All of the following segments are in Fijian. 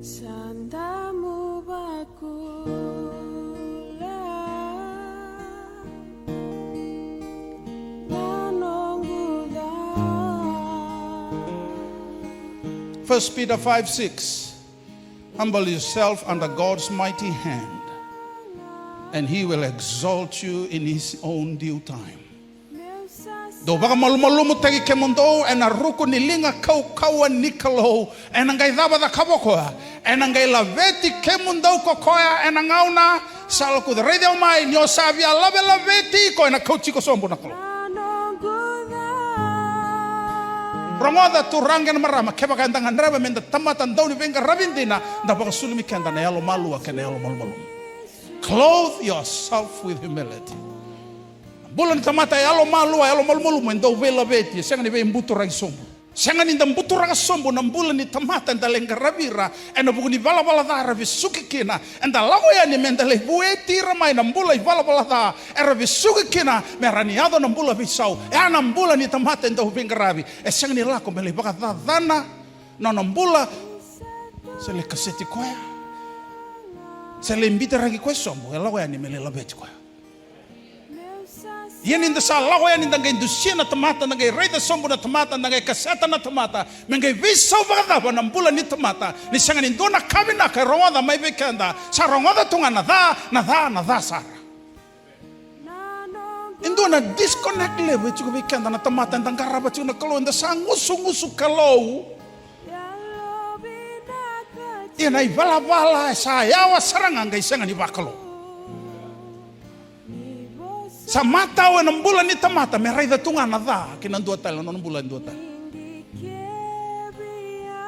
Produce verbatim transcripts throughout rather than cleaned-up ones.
Sa damu vakula na noqu ca. First Peter five six. Humble yourself under God's mighty hand, and he will exalt you in his own due time. Dou vakamalumalumutaki kemudou ena ruku ni liga kaukauwa ni Kalou, ena qai cava cakava o koya? Ena qai laveti kemudou ko koya ena gauna sa lokuca. Raici au mai, ni o sa via lavelaveti iko, ena kauti iko sobu na Kalou. Rogoca turaga kei na marama, kevaka eda gadreva meda tamata dau ni veiqaravi dina, da vakasulumi keda na yalomalua kei na yalomalumalumu. Clothe yourself with humility. Bula ni tamata e yalomalua, yalomalumalumu, e dau veilaveti, e sega ni veibuturaki sobu. Sega ni da buturaka sobu na bula ni tamata eda lai qaravi ira ena vuku ni valavala ca era vesuki kina. Eda lako yani meda lai vueti ira mai na bula ivalavala ca era vesuki kina, me ra ni yaco na bula veisau. E a na bula ni tamata e dau veiqaravi. E sega ni lako me lai vakacacana na nona bula. Se lai kaseti koya, se lai bitaraki koya sobu, e lako yani me lai laveti koya. Ia ni da sa lako yani, da qai dusia na tamata, da qai raica sobu na tamata, da qai kaseta na tamata, me qai veisau vakacava na bula ni tamata? Ni sega ni dua na ka vinaka e rogoca mai vei keda, sa rogoca tu ga na ca, na ca, na ca sara. E dua na disconnect levu e tiko vei keda na tamata eda qarava tiko na Kalou, eda sa gusugusu Kalou. Ia na ivalavala e sa yawa sara ga qai sega ni vakalou. Sa matau ena bula ni tamata me raica tu ga na ca kei na dua tale, na nona bula e dua tale.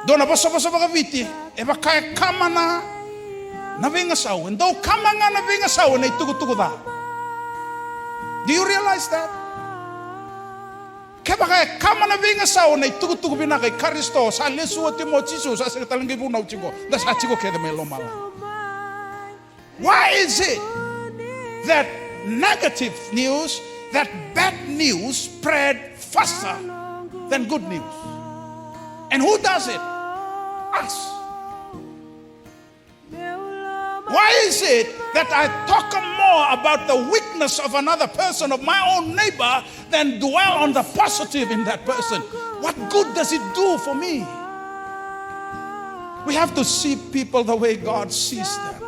Dua na vosavosa vakaViti, e vaka e kama na, na veigasau. E dau kama ga na veigasau ena itukutuku ca. Do you realize that? Kevaka e kama na veigasau ena itukutuku vinaka i Karisito, sa lesu oti mai o Jisu, sa sega tale qai vunau tiko, da sa tiko kece mai lomalagi. Why is it that negative news, that bad news spread faster than good news? And who does it? Us. Why is it that I talk more about the weakness of another person, of my own neighbor, than dwell on the positive in that person? What good does it do for me? We have to see people the way God sees them.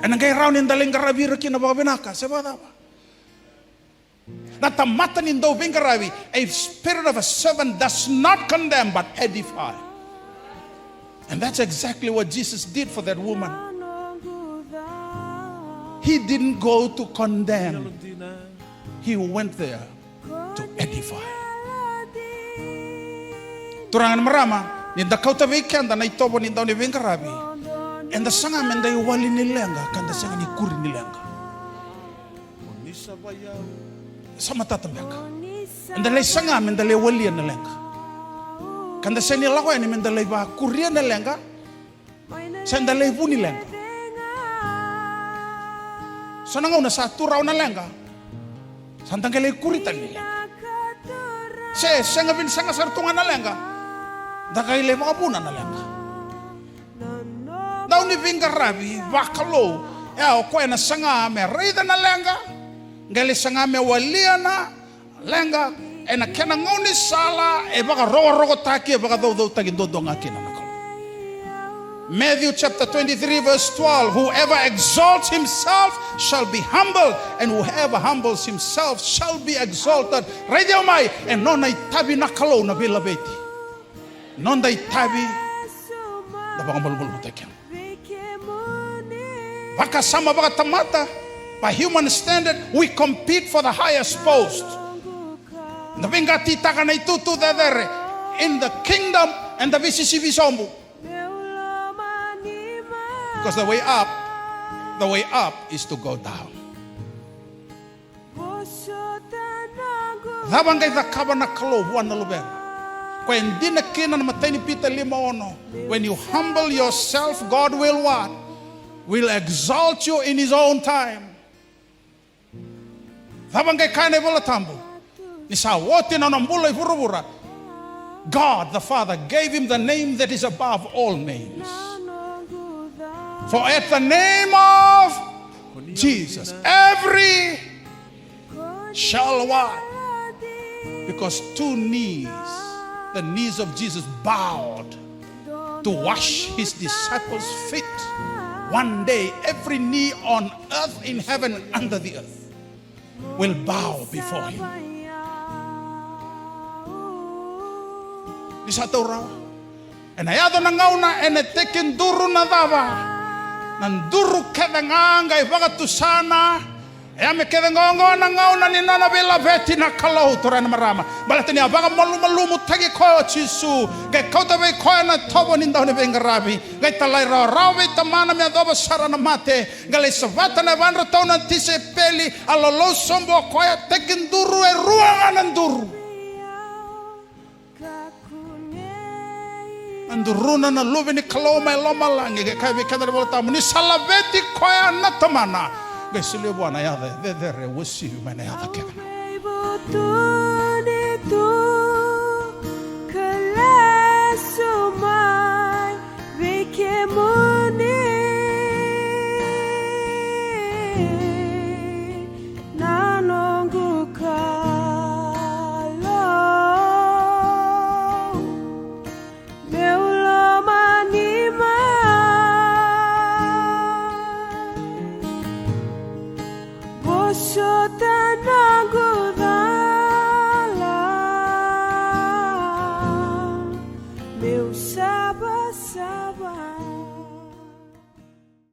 Ena qai rawa ni da lai qaravi ira kina vakavinaka, se vakacava? Na tamata ni dau veiqaravi, a spirit of a servant does not condemn but edify. And that's exactly what Jesus did for that woman. He didn't go to condemn. He went there to edify. Turaga na marama, ni da kauta vei keda na itovo ni dau ni veiqaravi, eda saga me da iwali ni leqa ka da sega ni kuri ni leqa. Sa matata beka. Eda lai saga me da lai walia na leqa ka da sega ni lako yani me da lai vakuria na leqa. Se da lai vu ni leqa. So na gauna sa tu rawa na leqa, sa da qai lai kuri tale ni leqa. Se sega vini, sega sara tu ga na leqa, da qai lai vakavuna na leqa. Dau ni veiqaravi vakalou, e, o koya ena saga me raica na leqa, qai lai saga me walia na leqa, ena kena gaunisala e vakarokorokotaki, e vakacaucautaki duadua ga kina na Kalou. Matthew chapter twenty-three verse twelve, "Whoever exalts himself shall be humbled, and whoever humbles himself shall be exalted." Raici au mai, e nona itavi na Kalou na veilaveti. Noda itavi na vakamalumalumutaki. Vakasama vakatamata, by human standard, we compete for the highest post. Da veiqatitaka na itutu cecere in the kingdom, eda veisisivi sobu. Because the way up, the way up is to go down. Cava qai cakava na Kalou vua na luvena? Koya e dina kina na imatai ni Pita lima ono. When you humble yourself, God will what? Will exalt you in his own time. Cava qai kaya na iVola Tabu? Ni sa oti na nona bula i vuravura, God the Father gave him the name that is above all names. For at the name of Jesus, every shall what? Because two knees, the knees of Jesus bowed to wash his disciples' feet. One day, every knee on earth, in heaven, under the earth will bow before him. Ni sa taura. Ena yaco na gauna ena tekiduru na cava? Na duru kece ga qai vakatusana. E a me kece qoqo na gauna ni nona veilaveti na Kalou, turaga na marama. Baleta ni a vakamalumalumutaki koya o Jisu, qai kauta vei koya na tovo ni dau ni veiqaravi, qai talai rawarawa vei Tamana me yacova sara na mate, qai lai savata na yavadra tau na tisaipeli, a lolou sobu o koya, tekiduru e rua ga na duru. Na duruna na Luve ni Kalou mai lomalagi, qai kaya vei keda na iVola Tabu ni sa laveti koya na Tamana, qai solia vua na yaca e cecere, uasivi mai na yaca kece. Vutuni tu ka lesu mai vei kemuni na noqu Kalou, meu lomani mai. Vosota noqu